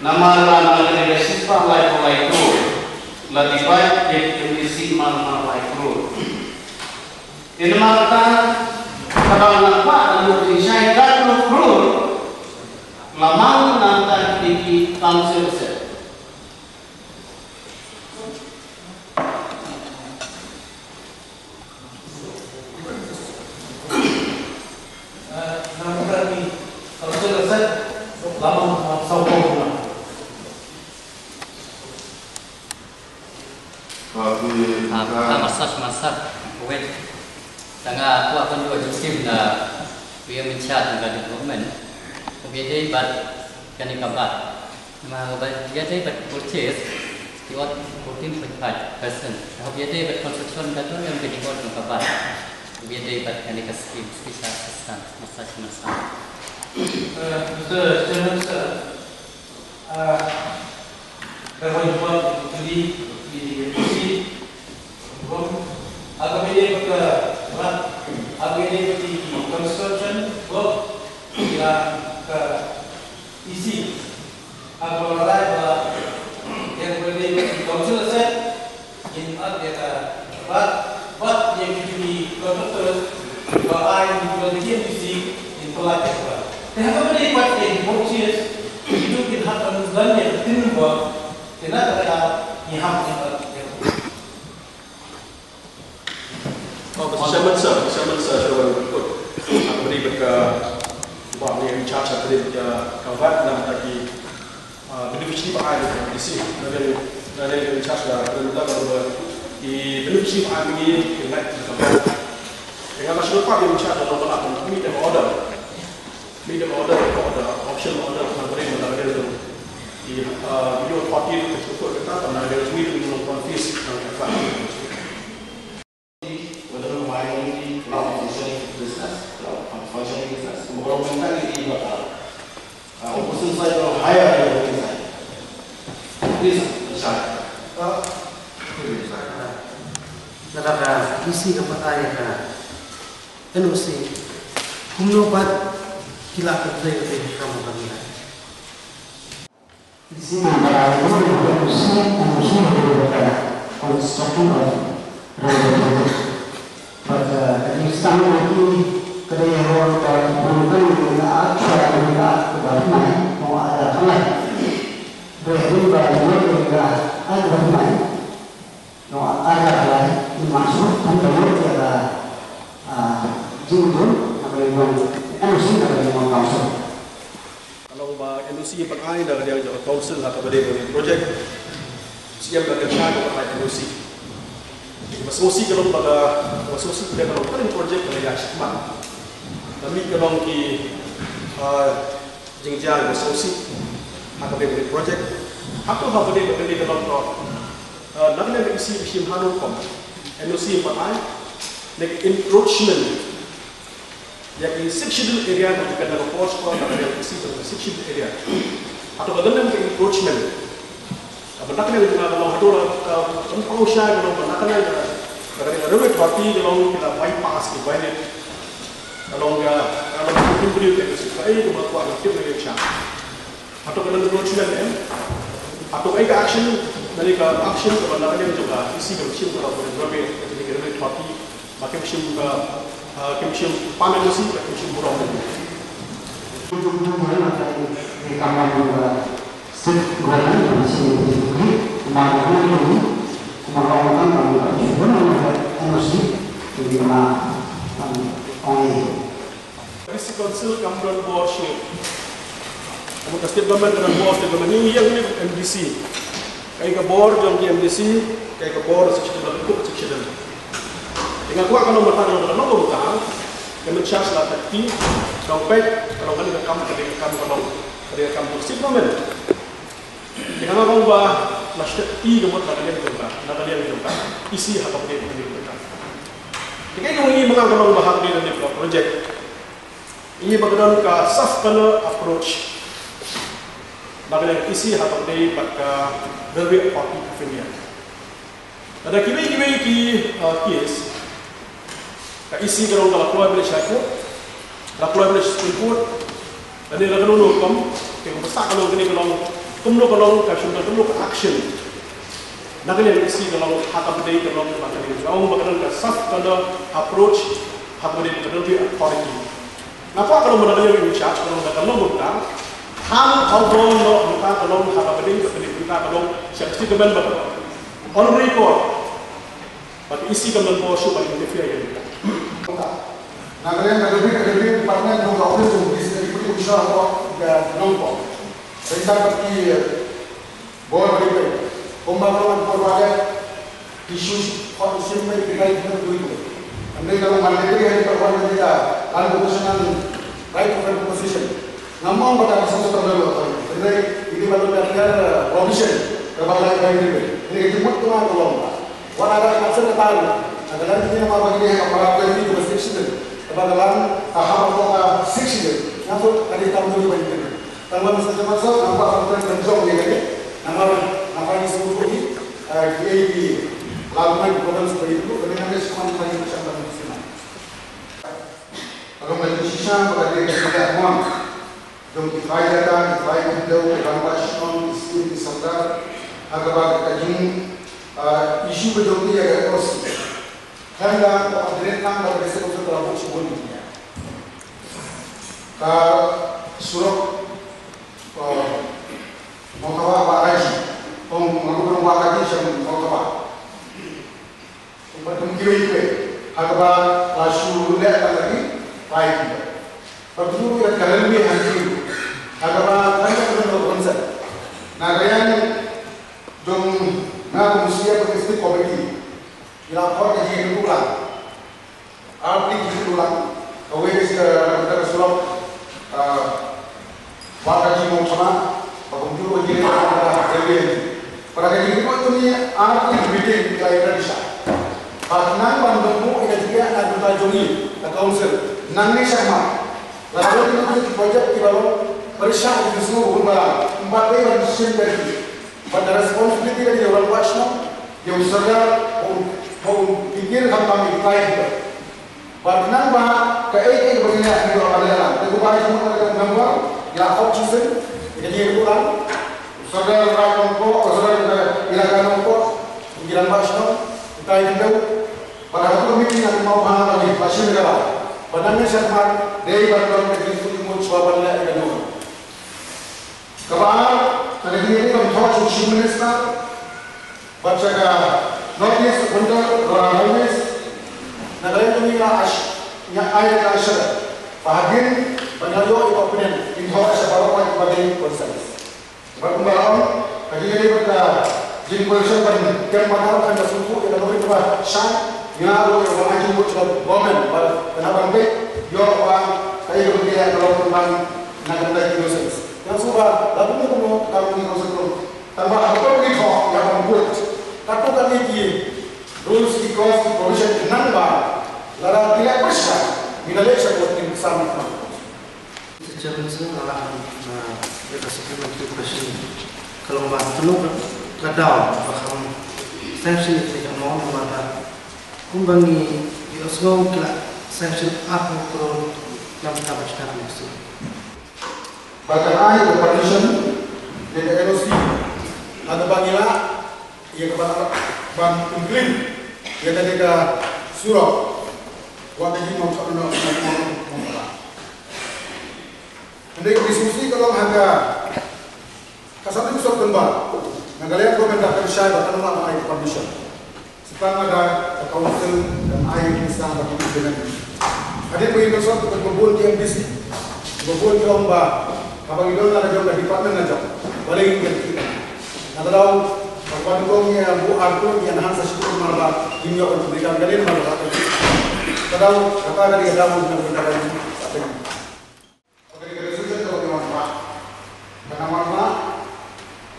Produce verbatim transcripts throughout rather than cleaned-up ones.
Namar la nang ka shispah laiphew lai klur la divide ïa ki M D C mar mar lai klur. Te namar kata, kaba nga kwah ban ïoh jingshai katno klur la mang na ka bynta ki council asset. Ah, ah, massage, massage. Wait. Tang nga kwah ban ïa tim na ïa mynchar na ka development. Ka bia dei bad kane ka bad. Namar ka bad bia dei bad purchase. Ki ot fourteen point five percent. Ka bia dei bad construction ka tu yang ka dei bad ka bad. Ka bia dei bad kane ka scheme special assistance. Massage, massage. Uh, Mister Chairman, sir. Ah, ka roi buat di, di, di, di, ah, ka bini baka rat, ah, ka bini baka construction work, ya, ka E C. Ah, ka rai ba, ya, ka bini baka council asset, in ap ïa ka bad, bad ïa ki jong ki contractors ba ai ïa ki jong ki M D C in pynlait ïa ka bad. Te ha kaba dei pat ïa ki purchase, ki tu kin hap ban don ïa ka tin ba te na ka ka ngi hap ïa ka. Oh, Mister Chairman, sir, Mister Chairman, sir, sir, one quick. Aku beri baka ba ni in charge aku beri baka ka bad na ta ki Ah, beneficiary ba ai, di si, na dei, na dei in charge da, na dei da, i beneficiary ba ai ngi, i ngai da ka. Nga ka shu pat in charge da ba la, mi da order. Mi da order, order, option order, na dei, na dei da. I, ah, video forty, ka shu ko ka ta, na dei, mi da no confuse, na ka. Whether minority, not functioning business, not functioning business, government ka ni ba ka. Ah, opposition side ko higher than the voting side. Please, sir. Ah, please, sir. Na ka ka E C ka pat ai ka N O C. Kumno pat ki la ka play ka kam ka ni. E C ka pat ai ka N O C, N O C ka construction of railway project. But, uh, ka jingsang na ki, ka dei ruang ka ki pun ka ni, ka at, ka at, ka at, ka at, mai, mo ada ka lai. Dei, dei, ba, mo, dei, ka at, ka at, mai. No, ada ka lai, ni masuk, kan ka mo, ya, ka, ah, jingdon, na ka dei ruang, N O C, na ka dei ruang council. Ka long ba N O C ban ai da ka liang jong ka council ha kaba dei ka project. C M da ka cha ka ban ai N O C. Ba S O C ka long ba ka, ba S O C ka long ka project ka la ïa shikmat. Ka mih ka long ki, ah, jingjia ba S O C ha kaba dei ka project. Hato ha kaba dei ka long ka, ah, na ka liang ka E C ka shim ha rukom. N O C ban ai ne ka encroachment. Ïa ki Sixth Schedule area, ka jaka na ka force ko, na ka ïa ki Sixth Schedule area. Hato ka dang ka encroachment. Ka bynta ka ïa ka jaka ka long hato la, ka, ka pau sha ka long bynta ka ïa ka, ka ïa ka railway authority ka long ki la bypass, ki violate. Ka long ka, ka long ka him bri ka, ka ai ka ba kwah ka tip ka ïa ka. Hato ka dang encroachment em. Hato ka ai ka action, na ka action ka bynta ka ïa ka jaka, E C ka shim ka long ka railway, ka ïa ka railway authority. Ba kim shim, ah, ah, kim shim payment masi, ba kim shim burom. State government, ba shim, District Council kam don bor shuh. Ka state government ka don bor, state government, ngi ïeng ne M D C. Kaei ka bor jong ki M D C, kaei ka bor section, ba kut section. Te nga kwah ka long mynta, ka long mynta, ka men charge la thirty, ka long peit, ka long kane ka kam, kane ka kam, ka long, kane ka kam jong state government. Te nga kwah ba la state i ka mut na ka liang jong ka, na ka liang jong ka, E C ha ka liang jong ka. Te kaei ka ngi mynta ka long ba ha ka liang jong ka project. Ngi ba ka don ka soft corner approach. Ba ka don E C ha ka dei bad ka railway authority of India. Lada kiwei kiwei ki, uh, case, ka E C ka long ka la kloi bad High Court, la kloi bad Supreme Court, lane la ka long rukom, te ka basa ka long kane ka long, kumno ka long, ka shim ka kumno ka action. Na ka liang E C ka long ha ka dei ka long ba ka dei ka long ba ka don ka soft corner approach ha ka dei ka railway authority. Nga kwah ka long ba na ka liang in charge ka long da ka long ka. Hang hau bom no ka long ha ka dei ka dei ka long sha ka state government ba ka long. Honorary court. Ba ka E C ka long bor shuh ba interfere ïa ka. Na ka liang ka dei ka dei department no ka office of this deputy commissioner ko ka long ko. Ringta ka ki bor dei ka. Kumba ka long bor ba dei. Issue hot issue ba ki rai ki rai. Hynrei ka long mandatory ha ka hot ka jita land proportion and right of land proposition. Ngam ong ba ka shisha ka long. Hynrei ini ba long ka clear, uh, provision ka ba lai bai ni. Hynrei ka jingmut tu ka long ba. Wat ada ka shisha ka tahu. Ka long ini nama ba ini ha ka para ka ini ka sixty. Ka ba ka long ka ha ba ka sixty. Nga tu ka di tam tu ba ini. Tang ba masa jam so nampak tang tang jong ni kan. Nama apa ini semua ni? Ki A P, lalu mai program seperti itu, kami nak semua tadi macam mana semua. Kalau macam sisa, kalau dia kena lihat mon, jom kita jaga, kita pintu, kita buat semua, isu di sandar, agak agak kajung, isu bejong dia agak kos. Kan dah, kau upgrade kan, kalau biasa kau telah buat semua ni. Ka surok, uh, Mawkhawa Wah Kaji. Ong, ngam ong Wah Kaji, sha Mawkhawa. Ong ba tum kiwei kiwei. Ha kaba la shu leh tang lagi, pai kiwei. Ba tum kiwei ka railway ha kiwei. Ha kaba tang ka kren lo konsen. Na ka liang jong nga kum sia ka district committee. Ila khot ka jingïakhun lang. Ar tylli ki jingïakhun lang. Kawei ka jingïakhun lang ka surok, ah, Wah Kaji Mawkhawa, ba kumjuh ka jingïakhun lang ka jingïakhun lang. Para ka jingïakhun lang tu ni ar tylli ki meeting ki la ïa ka disa. Ba nang ban bynta ïa ka jingïakhun lang ka jong ngi ka council. Nang ne shah ma. La ka jingïakhun lang ki project ki ba long pyrshah ki jingïakhun lang ba long. Empat wei ban shim ka jingïakhun lang. Bad ka responsibility ka dei ïa u rangbah shnong, ïa u sordar, ba u, ba u pynïaid khamtam ïa ki trai ki. Bad khnang ba kaei kaei ba ngi ïa, ngi ïoh ban leh lang. Te kumba ngi sngewthuh ka member, ïa ka opposition, ïa ka jingïakhun lang. U sordar Raid Nongpoh, u sordar Elaka Nongpoh, u rangbah shnong, u trai ki dei. Bad ha ka committee ngi ïa kynmaw bha ba ngi la shim ïa ka. Bad nang ne sha khmat, dei ban don ka jingkut jingmut shuwa ban leh ïa ka jong. Kaba ar, na ka jingïakhun lang ban thoh sha u Chief Minister, bad sha ka North East Winter, uh, Railways, na ka liang jong ngi nga ash-, nga ai ka assurance ba hadien ba nga ïoh ïa ka opinion, ngin thoh sha baroh wait ba dei consensus. Bad kumba ong, ka jingïakhun bad ka jingpyrshang ban kem madan kan da sngewthuh ïa ka nongrim kaba shai, nga ruh ïa ka ban ai jingmut sha ka government ba kan hap ban peit ïoh ba kaei kaba ngi ïa ka long ban na ka bynta ki consensus. Nga sngewbha la kumno kumno ka long ki consensus. Tang ba ha ka por ngi thoh ïa ban kut katto katne ki rules, ki clause, ki provision khnang ba lada ki leh pyrshah ngin leit sha court, ngin ksan. Mister Chairman sir, nga lah, uh, with a supplementary question. Ka long ba kano ka daw ba kham sanction ïa ka amount ba kumba ngi ïohsngew ki la sanction arphew klur na ka bynta ba sdang sir. Ba kan ai ka permission ne ka N O C ha kaba ngi lah ïa ka ban, ban pynklin ïa kane ka surok. Wat ka jingmut ka, hynrei ka diskusi ka long ha ka, ka sap ni ka sap tang ba na ka liang ka government ka shai ba kan lah ban ai permission. Sa tang lada ka council kan ai permission ba ki implement. Hadien ba ngi consult bad ba bun ki M D C, ba bun ki ong ba haba ngi don la ka jong ka department la jong, balei ngin ïa ki. Na ka daw ba ka ban kong ïa buh article ïa enhance sa shuh namar ba ngim ïoh ban pynbeit ka dei namar ba ka daw kata ka dei ka daw na ka daw. Ka dei ka resolution ka ba ngi wan ba ka namar ba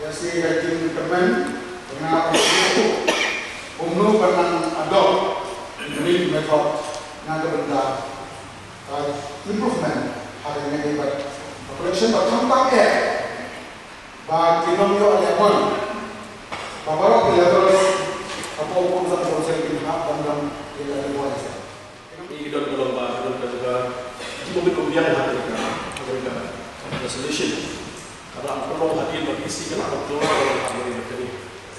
ïa si ka jingkyrmen ka nga kumno ka nang adopt green method na ka bynta ka improvement ha ka ngi ba collection ba khamtam eh. Ba kin ym ïoh lehbon ba baroh ki levels hapoh u Council kin hap ban don ïa ka lehbon. Ngi don ka long ba don ka jingka jingmut ka biang ha ka, ha ka resolution. Ka ba ka long hadien ba E C ka la ba ka long ha ka.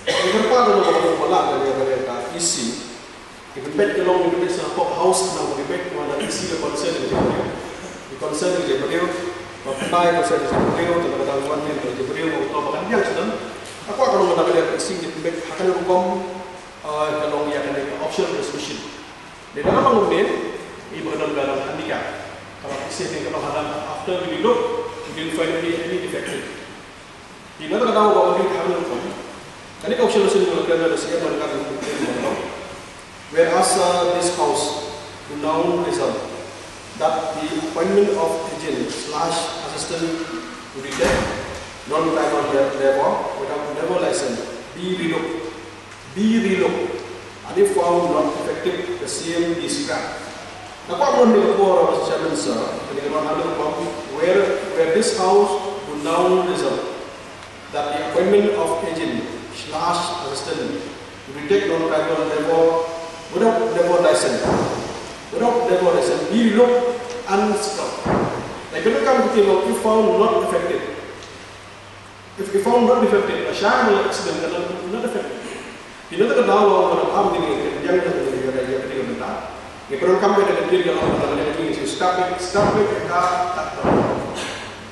Ngi kyrpad don ba ka long ba la ka ïa ka E C. Ki pynbeit ki long, ki pynbeit sa hapoh House, na ki pynbeit ki wan da isi da consent da ki briew. Ki consent da ki briew, ba pynbeit consent da ki briew, da ka dang wan da ki briew, ba ka dang wan da ki briew. Ka kwah ka long da ka isi ki pynbeit ha ka rukom, ah, ka long ïa ka optional resolution. Dei da ka long ne, i ba ka dang ka dang handicap. Ka long isi ni ka long hadang after we look, we didn't find any, any defective. Ïa kata ka daw ba ngi kane ka option lawsuit ka long kane ka C M ban ka Whereas uh, this house do now resolve that the appointment of agent slash assistant to detect non-tribal labor without labor license be relooked, be relooked, and if found not effective, the same be scrapped. Now, what one will go over, Mister Chairman, sir, where, where this house do now resolve that the appointment of agent slash assistant to detect non-tribal labor without labor license, without labor license, be looked and stopped. Like, when it comes to, if found not effective, if, if found not effective, a sham accident cannot not effective. Ina ka daw ba nga pham kine ki yang ka dei ka dei ka dei ka bynta. Ngi pyndonkam bad ka dei ka long ka dei ka dei ka stop it, stop it ka ka.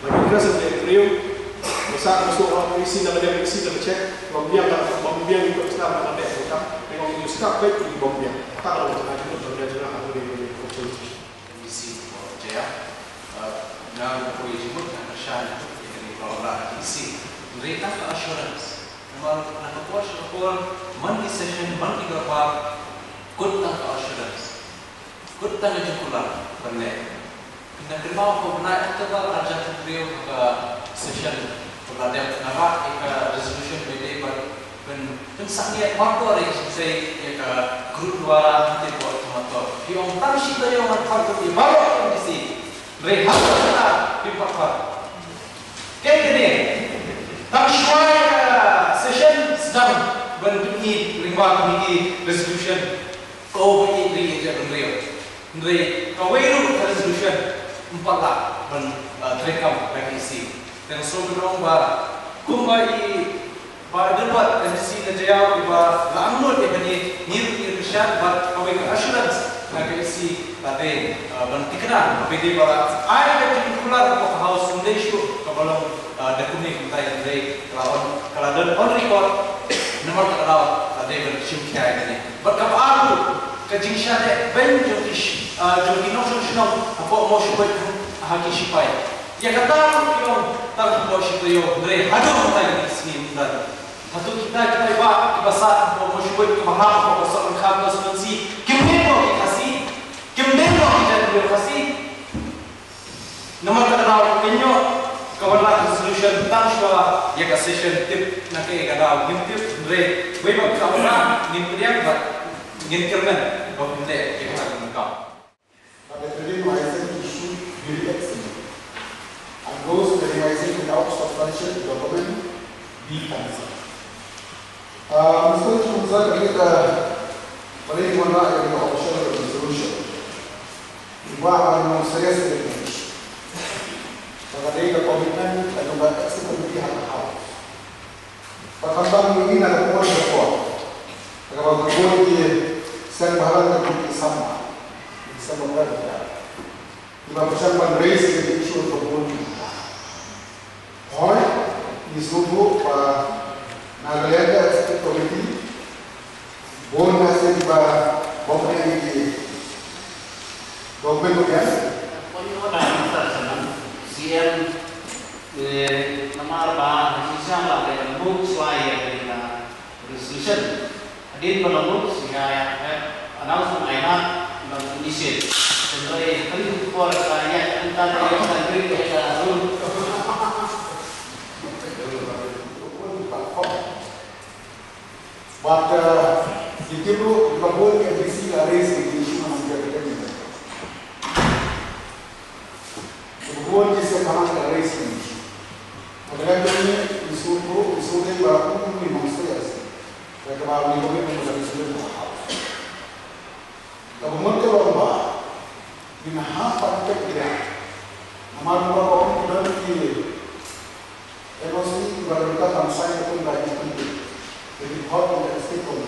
Lagi kena sen dia kriu. Masa masuk orang isi na dei isi na check. Bom biang ka bom biang itu stop na dei bukan. Tengok itu stop it itu bom biang. Tak ada macam macam tu dia juga aku di di Isi ko Jaya. Nga ko i jimut na ka shan ïa kane ka isi. Hynrei tang ka assurance. Namar na ka por sha ka por, man ki session, man ki dorbar, kut tang ka assurance. Kut tang ka jingkular ban leh. Na kynmaw ko bnai October arhajar hynriew ha ka session ba la dep na rat ïa ka resolution ba dei ban Pyn, pynsangeh marwei ïa ka group dwara hangtei ko tomato. Phi ong tang shi taïew ngan phah ïa baroh M D C. Re ha ka phi phah phah. Kane kane. Tang shuwa ïa ka session sdang ban pyni lyngba committee resolution. Ko ba ïeit ri ïeit jaitbynriew. Hynrei kawei ruh ka resolution ym pat lah ban, uh, treikam da ka E C. Te nga sngewbha ban ong ba kumba i Bah Adelbert M D C na Jaïaw iba la angnud ïa kane, ngi ruh ngi kyrshan bad kawei ka assurance na ka E C la dei, uh, ban tikna kaba dei ba la ai ka jingkular ka House ym dei shuh kaba long, uh, da kumne kumtai hynrei ka la on, ka la don on record. Namar kata ka daw la dei ban shim khia ïa kane. Bad kaba ar ruh, ka jingshah lehbeiñ jong ki sh-, ah, jong ki nongshong shnong hapoh Mawshynrut ha ki shipai. Ïa kata ruh ki ong tang hapoh shi taïew, hynrei haduh mynta ki sngi ym don. Hato kita kiba, kiba sah hapoh Mawshynrut, kiba hap hapoh Sohryngkham constituency, kim dei mo ki Khasi, kim dei mo ki jaitbynriew Khasi. Namar kata ka daw, kynnoh ka wan la ka resolution tang shuwa ïa ka session, tip na kaei ka daw ngim tip, hynrei wei ba ka wan la ngin pdiang bad ngin kyrmen ba ngin leh ïa kata ka kam. But the revising issue very excellent. And those revising without substantial document be cancelled. Ah, Mister Chairman, sir, kane ka pale wan la ka official resolution. Ba ka long serious issue. Ba ka dei ka commitment ka jong ka executive committee ha ka House. Ba khamtam ïa kine ki por ki por. Ba ka ba ka bun ki seng bhalang ka bun ki samla. Ki samla ka bun. Kiba pyrshang ban raise ïa ki issue ka bun. Hooid, ngi sngewthuh ba na ka liang ka executive committee bun na sien ba bym ïa ki document ko ïa. Pynïoh da Mister Chairman, C M, eh, namar ba shisha la dei ban move shuwa ïa ka resolution. Hadien ba la move shisha ïa, eh, announcement ai na ban initiate. Hynrei kali por ka ïa anta da ïa ka rule. Bad, eh, ki tip ruh ba bun ki M D C la raise ki issue namar ki ïa ka teng. Ba bun ki seng bhalang la raise ki issue. Ba ka dei kane issue ruh, issue dei ba kum ki nongstay ar sien. Ba ka ba uni ba uni ba ka issue dei ba. Kaba mut ka long ba ngin hap ban peit ïa. Namar ba ong ki don ki N O C kiba donkar ban sign kum da ki pynbeit. Ki report kum da state kum.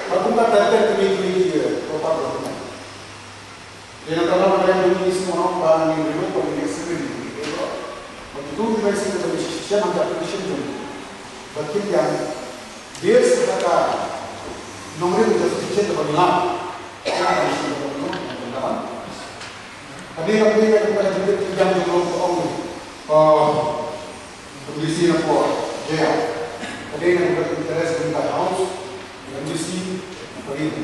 Ba kum ka ter ter kine kine ki, eh, proper document. Dei na ka long ba dei ki sngewbha ba ngin remove kum ki state kum. Ba kitu kiba state kum ki state kum ki application kum. Ba kin ïa Base ha ka nongrim jurisdiction kaba ngi lam. Ka nongrim kaba ngi lam. Kane ka bynta ka bynta ka bynta ki jam jong ka ong, uh, M D C na por, Jaya. Kane ka bynta interest bynta House, M D C, bynta.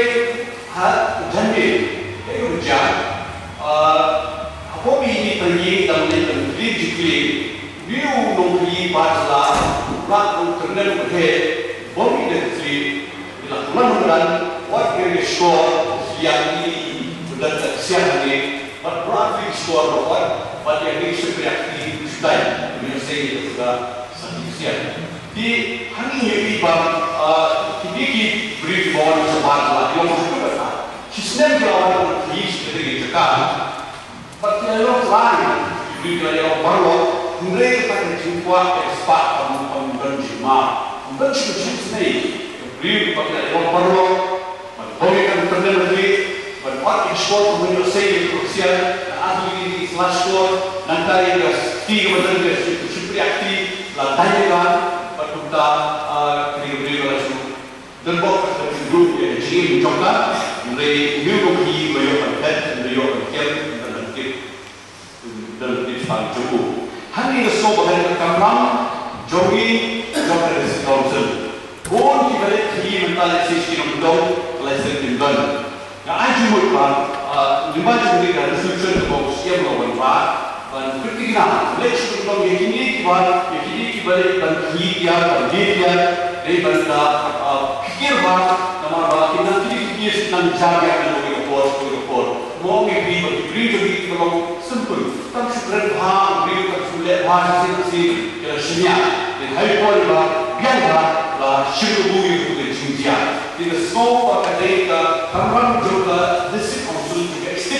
Hynrei ha jingmut ïa u jia, ah, hapoh ïa kine ki tang ïing tang leit tang kylli jingkylli, une u nongkylli ba jylla u la nongkylli u heh bym ïa kylli, ïa la u la nongkylli wat ïa ki shkor ïa ki u dang ka ksiar hangne. Bad u la kylli shkor bad bad ïa ki shympriahti u sdang u ïa sei ïa ka sa ki ksiar. Te hangne ngi ïohi ba, ah, kine ki briew kiba wan shabar la ïoh ha kata ka snem ki la wan ki shi kata ki jaka. Bad ki la ïoh trai ki briew ki la ïoh paralok. Hynrei kata ka jingkwah ka spah kam kam don jingma. Kam don shi ka jingsnei ki briew kiba ki la ïoh paralok. Bad bym ïa kan tyrnem ïa ki, bad ot ïa ki shkor kumno ïoh sei ïa ki ksiar, na atu ïa ki sla shkor, nangta ïa ki kti kaba don ïa ki shympriahti, la dei ïa ka, bad kumta, ah, kine ki briew la shu don bok ka jingduh ïa ka jingim jong ka, hynrei une u nongkylli ba ïoh ban phet, ba ïoh ban kem, ban tip. Don tip pang jong u. Hangne nga sngew ba ka dei ka kamram jong ngi jong ka District Council. Bun kiba leit kylli mynta lehse shi kyndong, lehse kyndong. Nga ai jingmut ba, ah, lyngba jong kane ka resolution kaba u Syiem u la wanrah, ban kyrtieng na leit shi kyndong ïa kine kiba, ïa kine kiba leit ban kylli ïa, ban leit ïa, dei ban da, ah, pyrkhat ba, namar ba kin nang kylli kylli nang jar ïa, nang kylli ka por, kylli ka por. Mo ngi phi ba ki briew jong ngi ki long sempur. Kam shu kren bha, briew kam shu leh bha shisien shisien, ki la shaniah. Te ha i por ba biang bha la shim kabu ïa ka jingjia. Te nga sngew ba ka dei ka kamram jong ka District Council, jong ka Executive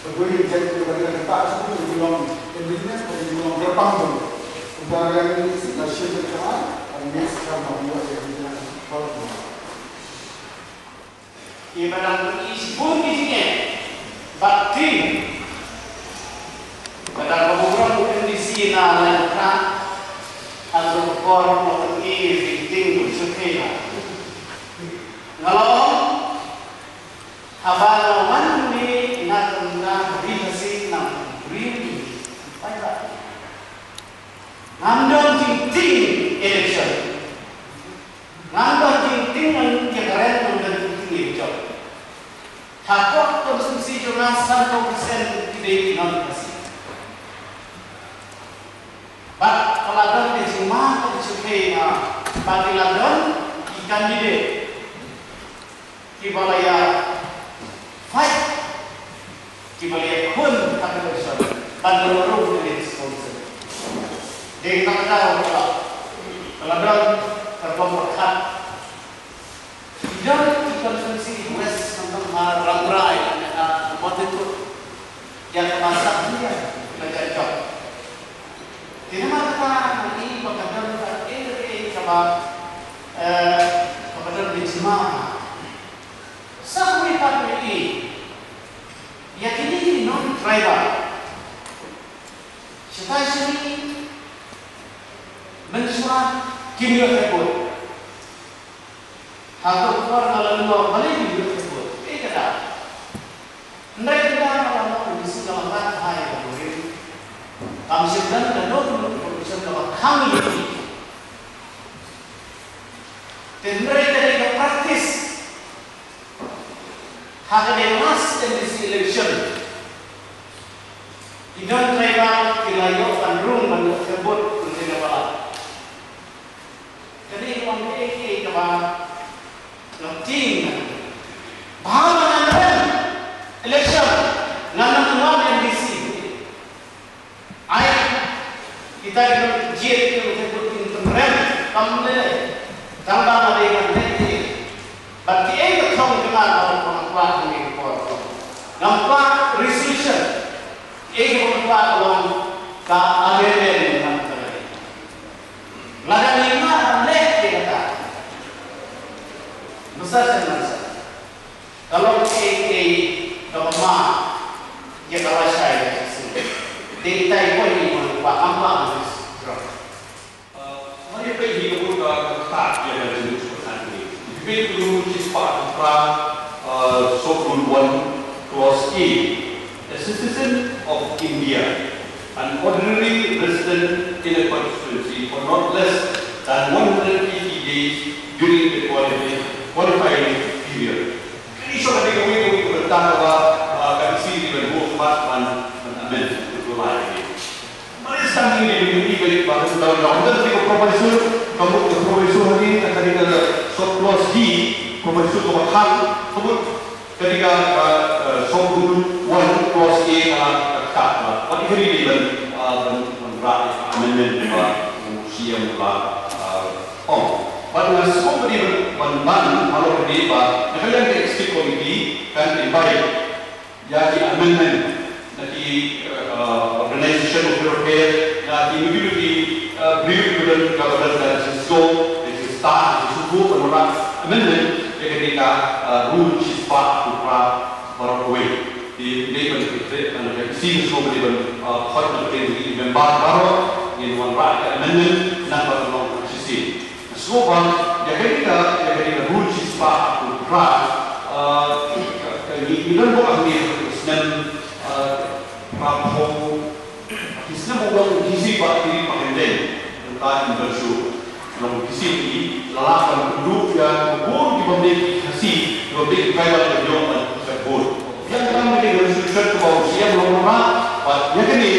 Ba dei jait kiba dei ka ta shu ki long indigenous, ki long kyrpang jong. Kumta ka dei ka shisien ka jong nga, ka next ka ba ngi ïoh ïa ka jong ka. Kiba dang ïohi shibun ki jingeh bad ting. Ba dang ba burom u M D C na Laitumkhrah, ka dang por u ïohi jingting u shu khie. Nga la ong, haba nga wan hangne nga kynmaw ri Khasi nang ri. Ngam don jingting election. Ngam don jingting ngan ïa kren, ngam don jingting ïa jop. Hapoh constituency jong nga sanphew percent ki dei ki non Khasi. Bad ka la don ka jingma ka jingshukor ïa nga ba ki la don ki candidate kiba la ïa fight Ki ba ïakhun ha ka election ban ïaroh ïa ka District Council. Dei ka daw ka la, ka la don ka bym pyrkhat. Ki don ki constituency West, nangta ha Rambrai, ha Mawtyntud, ïa kaba sah ïa ka jait jong. Te namar kata ngi ba ka don ka area kaba, eh, kaba don ka jingma. Sa kawei pat ngi ïa kine ki non-tribal. Shatai shini mynshuwa kim ïoh thep vote. Ha ka por ka la lyngngoh balei kim ïoh thep vote. Ei kata. Hynrei kata ka la long bisi ka la kat hai ka burim. Kam shym don ka dok ka information ka ba khang ïa ki. Te hynrei ka dei ka practice. Ha ka dei last M D C election, ki don tribal ki la ïoh ban rung ban ïoh thep vote na ka ballot. Ka dei ka wan ka ei ka ba long ting ba ha ba ngan rem election ngan nang wan M D C. Ai, kita ki nong jied ki nong thep vote kin pynrem kam ne. Tang ba ma dei ban ne ti. Bad ki ei ka thong jong nga ba ngam kwah ha kane ka por. Ngam kwah resolution. Ki ei ka ba ngam kwah ka long ka amendment. Lada ngi nga ban leh ïa kata. Masa sen masa. Ka long kaei kaei kaba ma ïa ka lashai ka shisien. Te itai poi ni mon ba am ba am sis drop. Mari pei hi ka bun ka ka tat ïa ka jingmut ka tat ni. Pei tu shispah tu pra, uh, sub rule one clause A. A citizen of India, an ordinary resident in a constituency for not less than one hundred eighty days during the qualifying, qualifying period. Kane shuh ka dei kawei kawei ka bynta kaba, ah, ka D C dei ban buh khmat ban, ban amend, ban pynlait ïa kane. Mari sdang ïa kane, kane kawei ba ka bynta, ka bynta kane ka proviso, ka mut ka proviso hangne, ka dei ka sub clause D, proviso kaba khang, ka mut ka dei ka, ah, ah, sub rule one clause A ka, ka kat ba. Wat ïa kane dei ban, ah, ban, ban rah ïa ka amendment ba u C M u la, ah, ong. Bad nga sngewbha dei ban, ban, ban halor kane ba na ka liang ka executive committee kan invite ïa ki amendment na ki, eh, organization of welfare, na ki, na ki, na ki, eh, briew ki don, ki don ka jingsngew, ka jingstad, ka jingsngewbha ban wanrah amendment ïa kane ka, eh, rule shispah tu pra baroh kawei. Te dei ban, dei ban, dei ban, dei ban, eh, khot na pdeng ki member baroh ngin wanrah ka amendment, nang ba ka long shisien. Sngewbha ïa kane ka, ïa kane ka rule shispah tu pra, ah, ka, ka, ngi, ngi don bok hangne ha ka snem, ah, phra phew, ki snem u long u T C Bah Tiri Pakhyndein, mynta in don shuh, u long u T C, la lah ban kynduh ïa ka bun ki bym dei ki Khasi, ki bym dei ki tribal, ban ïoh ban thep vote. Ïa kane ka resolution kaba u C M u la wanrah, bad ïa kane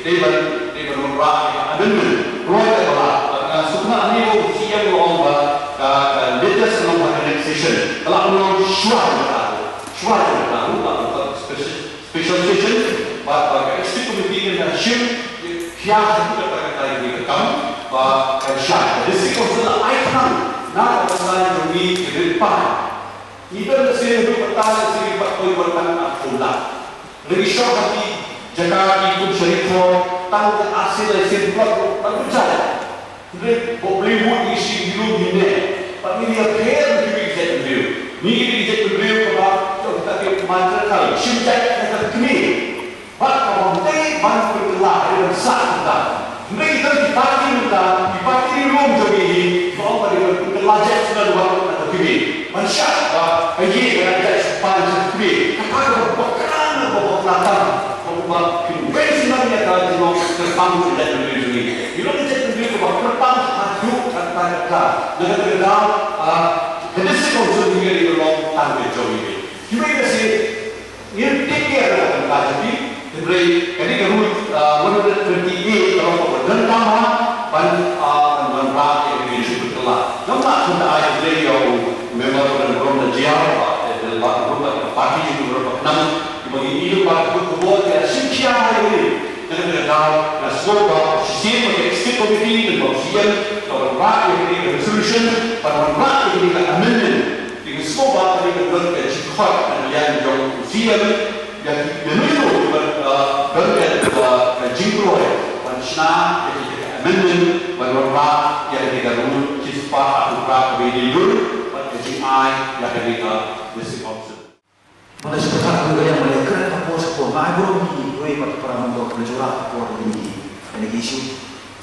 dei ban, dei ban wanrah ïa ka amendment. Roi te ba la, bad nga sngewthuh hangne ba u C M u la ong ba ka, ka latest ka long ha ka next session. Ka lah ban long shuwa jong kata. Shuwa jong kata, la ka special, special session, bad, bad ka executive committee kan da shim, ïa, ïa, ïa, ïa, ïa, ïa, ïa, kam, ba kan shai. Ka district council la ai khnang na ka bynta jong ngi ki ri pa. Ngi don lehse haduh katta lehse ngi pat poi wat tang arphew lak. Ngi shoh ha ki jaka ki kum Sharikhor tang ka arsien laisien plot ruh tang ka jaka. Hynrei ba u Blei u mut ngi shim hi lum hi ne. Pat ngi ïapher na kiwei ki jaitbynriew. Ngi ki jaitbynriew kaba ïoh kita ki matriarchal shim jait na ka kmie. Bad ka bym dei ban pynkylla, dei ban sah kumta. Hynrei ki don ki party mynta, ki party lum jong ngi hi, ki ong ba dei ban pynkylla jait shuh na ka kmie. Ban shah ba ka ïing ka la jait shuh pan sha kmie. Kata ka bakla na ka bakla tam. Ba kumba kim weng sngewbha ïa ka jinglong kyrpang jong ngi. Ngi long jaitbynriew kaba kyrpang haduh katta katta. Na kata ka daw, ah, ka district council ngi ka dei ka long tang ka jong ngi. Kiwei ka shu Ngin take care na ka bynta jong ki, hynrei ka dei ka rule, ah, one hundred twenty A ka long kaba donkam ha ban, ah, ban, ban wanrah ïa ka jingpynkylla. Ngam lah ban ai hynrei ïa u member u don burom na jia, ba, eh, ba burom ba ka party jong u burom ba khnang, kiba ngi ïohi ba ka Nga, nga sngewbha shisien ba ka executive committee, ka CEM, ka wanrah ïa kane ka resolution, ban wanrah ïa kane ka amendment. Te nga sngewbha kane ka don ka jingkhot na ka liang jong u CEM, ïa ki, ïa kino kino kiba, ah, don ka, ah, ka jingpynroi ban shna ïa kane ka amendment, ban wanrah ïa kane ka rule shispah arphew phra kaba ïadei bad ka jingai ïa kane ka district council. Mynta shu pyrkhat kumne ka liang, mynta kren ka por sha ka por, nga ai burom ïa kiwei pat ki para member, kumne jubab ka por ïa kine ki, ïa kine ki issue.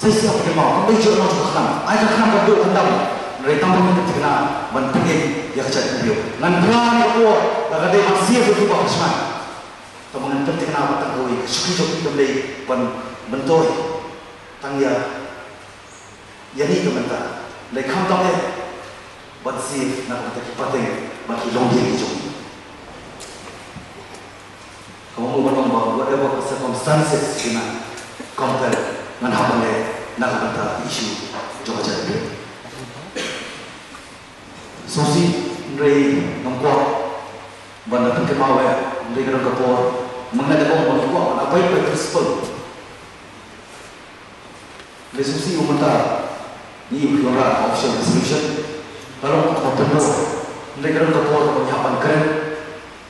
Sa shisha pat ki mau, kam dei jong nong jong ka khnam, ai ka khnam ka duh ka ndam. Hynrei tang ba ngin tip thikna ban pynim ïa ka jaitbynriew. Ngan phla ïa ka por ba ka dei ban siew ïa ki ba ka shmai. Tang ba ngin tip thikna ba tang kawei ka shuki jong ki kam dei ban myntoi. Tang ïa Ïa ngi ka mynta, lei khamtam eh ban siew na ka bynta ki pateng bad ki longdien ki jong ngi. Ka mut ban ong ba whatever the circumstances ki na compel, ngan hap ban leh na ka bynta ki issue jong ka jaitbynriew. Sngewsih, hynrei ngam kwah ban da pynkynmaw eh, hynrei ka don ka por, mynta da ong ba ngi kwah ban abide by principle. Hynrei sngewsih, u mynta ngi ïoh wanrah official resolution, ka long kaba pynbor. Hynrei ka don ka por kaba ngi hap ban kren,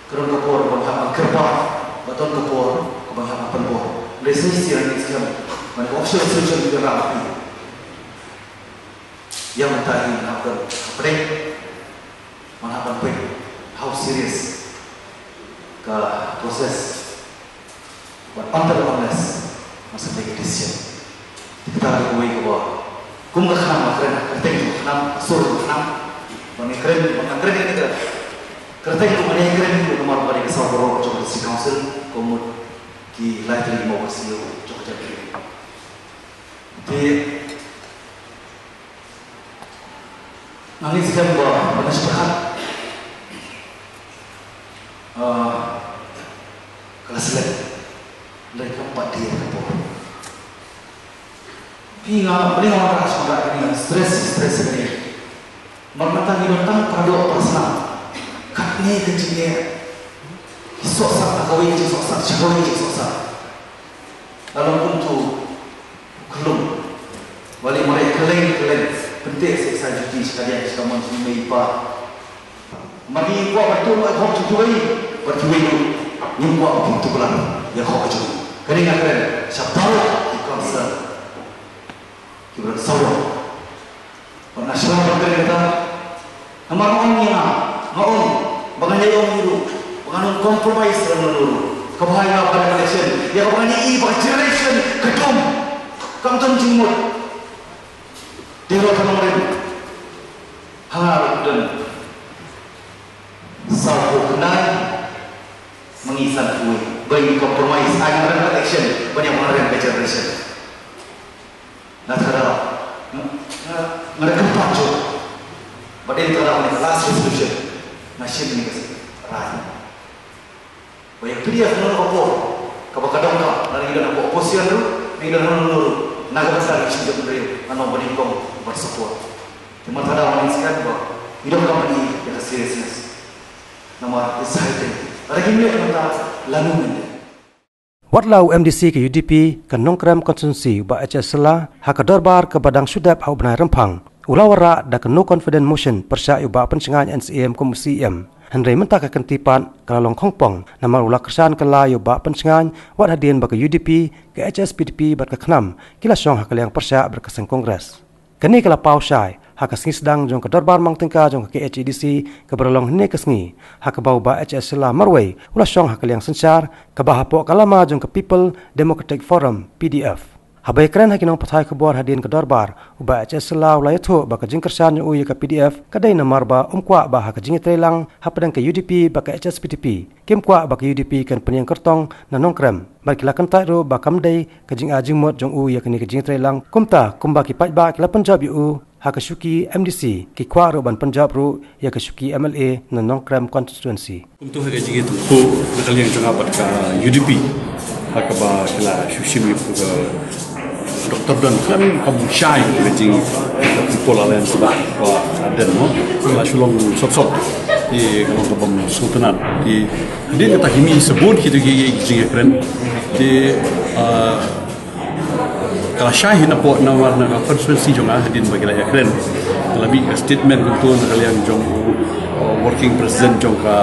ka don ka por kaba ngi hap ban kyrpad, bad don ka por kaba ngi hap ban pynbor. Hynrei sngewsih, ngi sngewsih ban ka official resolution ngi wanrah ha phi. Ïa mynta ngi hap ban hapdeng, ban hap ban peit how serious ka process. Bad until unless ngan sa take a decision. Te kata ka dei kawei kaba kum ka khnam nga kren ha kyrteng jong ka khnam, ha sur jong ka khnam. Bad nga kren, bad nga kren ïa kata ka kyrteng ruh, nga kren ruh namar ba ka dei ka saw baroh jong ka District Council, ka mut ki lai tylli ki mawkhmat jong ka jaitbynriew. Te Nga ngeit skhem ba, ba na shiphrang, ah, ka la slem. Hynrei kam pat dei ka por. Phi, nga, ba dei nga wanrah, shu wanrah kane, nga stress, stress kane. Namar mynta ngi don tang para doh para snam. Katne ka jingeh. Ki sohsat na kawei ka jingsohsat, sha kawei ka jingsohsat. Lada kum uto u khyllung ba leh mareh kylleng kylleng, pynteh sa ïa ka juti sha ka liang sha ka mon jong i mei i pa. Namar ngi kwah ban tuh noh ïa ka hok jong kiwei, bad kiwei ruh ngim kwah ban tuh noh ïa ka hok jong ngi. Kane nga kren sha baroh ki council kiba don sawa. Bad nga sngewbha ban kren kata. Namar nga ong ïa nga, nga ong ba ngan ïai ong ïa u ruh ba ngan ym compromise ïa uno uno ruh. Kaba ha ïa nga ba election, ïa kaba ngan ïohi ba ka generation ka dum, kam don jingmut. Te ruh ka nongrim ha nga ruh don sawphew khyndai, ma ngi sanphew wei. Ba ngi compromise, ai ngan rem ka election ban ïa ba ngan rem ka generation. Nga tharai, nga, nga, nga da kyrpad jur. Ba dei tharai kane ka last resolution. Nga shim kane ka rai. Ba ïa P D F na ka por kaba ka dang ka, lada ngi don ha ka opposition ruh, ngi don ha ka, na ka bynta ka issue jong ka ri, nga ong ba nyngkong ban support. Te mynta da nga ngeit skhem ba ngi donkam ban ïohi ïa ka seriousness. Namar it's high time. Lada ngim leh mynta, lano ngin leh? Watla u M D C ka U D P ka Nongkrem constituency u Bah H S Shylla ha ka dorbar kaba dang shu dep ha u bnai Rymphang, u la wanrah da ka no confidence motion pyrshah ïa u Bah Pynshngaiñ N C M kum u C M. Hynrei mynta ka kynti pat ka la long khongpong namar u la kyrshan kylla ïa u Bah Pynshngaiñ wat hadien ba ka U D P, ka H S P D P bad ka KHNAM ki la shong ha ka liang pyrshah bad ka seng Congress. Kane ka la paw shai ha ka sngi sdang jong ka dorbar mang tyngka jong ka K H A D C kaba la long hynne ka sngi, ha kaba u Bah H S Shylla marwei u la shong ha ka liang synshar kaba hapoh ka lama jong ka People Democratic Forum, P D F. Haba ïakren ha ki nongpathai khubor hadien ka dorbar, u Bah H S Shylla u la ïathuh ba ka jingkyrshan jong u ïa ka P D F ka dei namar ba um kwah ba ha ka jingïatreilang hapdeng ka U D P bad ka H S P D P, kim kwah ba ka U D P kan pynïeng kyrtong na Nongkrem. Bad ki la kyntait ruh ba kam dei ka jingai jingmut jong u ïa kane ka jingïatreilang, kumta kumba ki paidbah ki la pynjop ïa u ha ka shuki M D C, ki kwah ruh ban pynjop ruh ïa ka shuki M L A na Nongkrem constituency. Kumta ha ka jingïathuh na ka liang jong nga bad ka U D P, ha kaba ki la shu shim ïa ka Doctor Don khlem kam shai ka jing ka People Alliance ba ka den mo, ka la shu long sop sop. Te ka long ka bym sngewtynnat. Te hadien kata ki mih sabun kito ki, ki jingïakren. Te, ah, Ka la shai hi na pdeng namar na ka constituency jong nga hadien ba ki la ïakren. Ka la mih ka statement kumto na ka liang jong u, uh, working president jong ka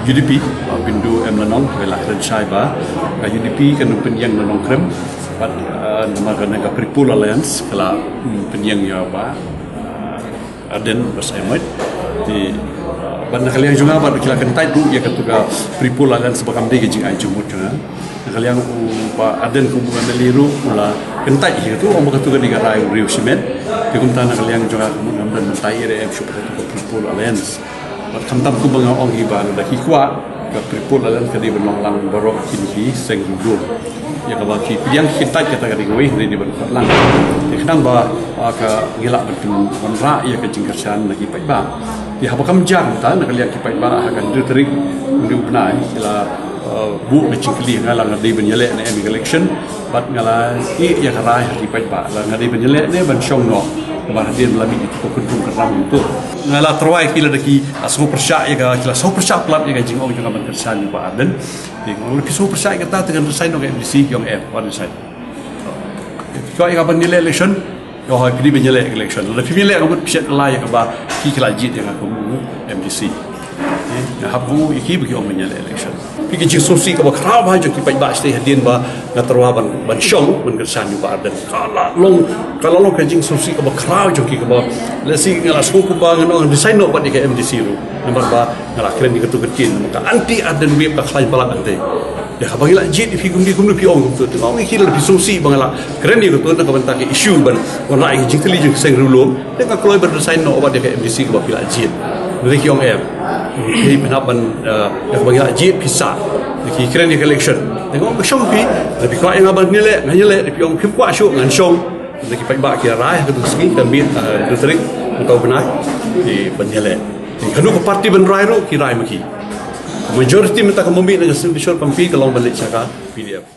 U D P, uh, Bindu M Lanong, ka la kren shai ba ka U D P kan pynïeng na Nongkrem. Bad, uh, namar ka na ka People Alliance ka la, mm, pynïeng ïa ba, uh, Ardent Basaiawmoit. Te, uh, bad na ka liang jong nga bad ki la kyntait ruh ïa katu ka People Alliance ba kam dei ka jingai jingmut jong nga. Na ka liang u Bah Ardent kum u M L A ruh u la kyntait ïa katu, ong ba katu ka dei ka rai u riew shimet. Te kumta na ka liang jong nga ka mut ngam don ban tai ei ei shuh ba katu ka People Alliance. Bad khamtam kumba nga ong hi ba lada ki kwah ka People Alliance ka dei ban long lang baroh kine ki seng riewlum. Ïa kaba ki pdiang ki kyntait kata ka dei kawei, ka dei ban khot lang. Te khnang ba, ah, ka ngi lah ban pynwanrah ïa ka jingkyrshan na ki paidbah. Te haba kam jia kumta na ka liang ki paidbah ha ka hynriew tarik u bnai ki la, uh, buh ka jingkylli ha nga la nga dei ban ïaleh ne em ïa ka election, bad nga la ïeh ïa ka rai ha ki paidbah la nga dei ban ïaleh ne ban shong noh. Namar hadien ba la mih ïa ki kyndrum kyndram kumto, nga la tyrwa ïa ki lada ki, ah, sngewpyrshah ïa ka, ki la sngewpyrshah palat ïa ka jingong jong nga ban kyrshan ïa u Bah Ardent. Te nga ong lada phi sngewpyrshah ïa kata te ngan resign noh ka M D C, ki ong em, wat resign. Phi kwah ïa ka ban ïaleh election, ïoh, phi dei ban ïaleh election. Lada phim ïaleh ka mut phi shait la ïa kaba ki, ki la jied ïa nga kum u M D C. Eh, nga hap ong ïa ki ba ki ong ban ïaleh election. Phi, ka jingsngewsih kaba khraw bha jong ki paidbah shatei hadien ba nga tyrwa ban, ban shong ban kyrshan ïa u Bah Ardent. Ka la long, ka la long ka jingsngewsih kaba khraw jong ki kaba lehse nga la sngew kumba ngan ong resign noh bad ïa ka M D C ruh. Namar ba nga la kren ïa katu ka ktien, namar ka anti Ardent wave ka khlaiñ palat hangtei. Ïa kaba ngi la jied ïa phi kumne kumne phi ong kumto, te nga ong ïa ki lada phi sngewsih ba nga la kren ïa katu na ka bynta ka issue ban wanrah ïa ka jingtylli jong ka seng riewlum, te nga kloi ban resign noh bad ïa ka M D C kaba phi la jied. Lada ki ong em, phi pynhap ban, eh, ïa kaba ngi la jied phi sah. Lada ki kren ïa ka election, te nga ong ka shong phi. Lada phi kwah ïa nga ban ïaleh ngan ïaleh, lada phi ong phim kwah shuh ngan shong. Lada ki paidbah ki rai ha katu ka sngi, ka miet, eh, hynriew tarik mynta u bnai, te ban ïaleh. Te kano ka party ban rai ruh ki rai ma ki. Majority mynta ka mih na ka signature pynpoi ka long ban leit sha ka P D F.